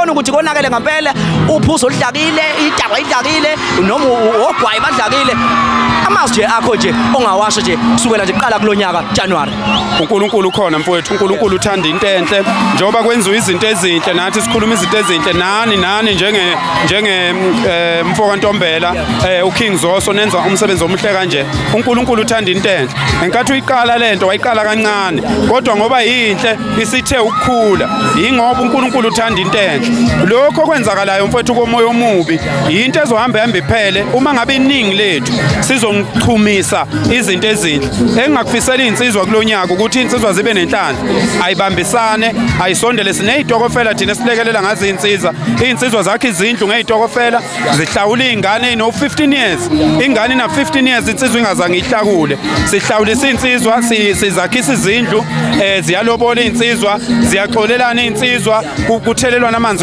Uyabona ukuthi konakele ngempela, uphuzo oludlakile, idakwa idlakile, noma ogwayi badlakile. Amazwi nje akho nje ongawasho nje kusukela nje kuqala kulonyaka January. UNkulunkulu ukhona mfowethu, uNkulunkulu uthanda into enhle. Njengoba kwenziwa izinto ezinhle, nathi sikhuluma izinto ezinhle nani nani njenge njenge mfoka Ntombela, uKing Zoso, nenza umsebenzi omuhle kanje. uNkulunkulu uthanda into enhle. Ngenkathi uyiqala lento, wayiqala kancane, kodwa ngoba yinhle isithe ukukhula, yingoba uNkulunkulu uthanda into enhle. Lokho okwenzakalayo mfowethu komoya omubi yinto ezohamba hamba iphele uma ngabe iningi lethu sizongichumisa izinto ezinhle. Engingakufisela iy'nsizwa kulo nyaka ukuthi iy'nsizwa zibe nenhlanhla, ayibambisane, ayisondele. Siney'tokofela thina esilekelela ngazo iy'nsizwa. Iy'nsizwa zakhe izindlu ngey'tokofela, zihlawula iy'ngane ey'no-15 years. Ingane ina-15 years, insizwa ingazange ihlakule. Sihlawulisa iy'nsizwa, sizakhisa izindlu, ziyalobola iy'nsizwa, ziyaxolelana iy'nsizwa, kuthelelwana amanzi.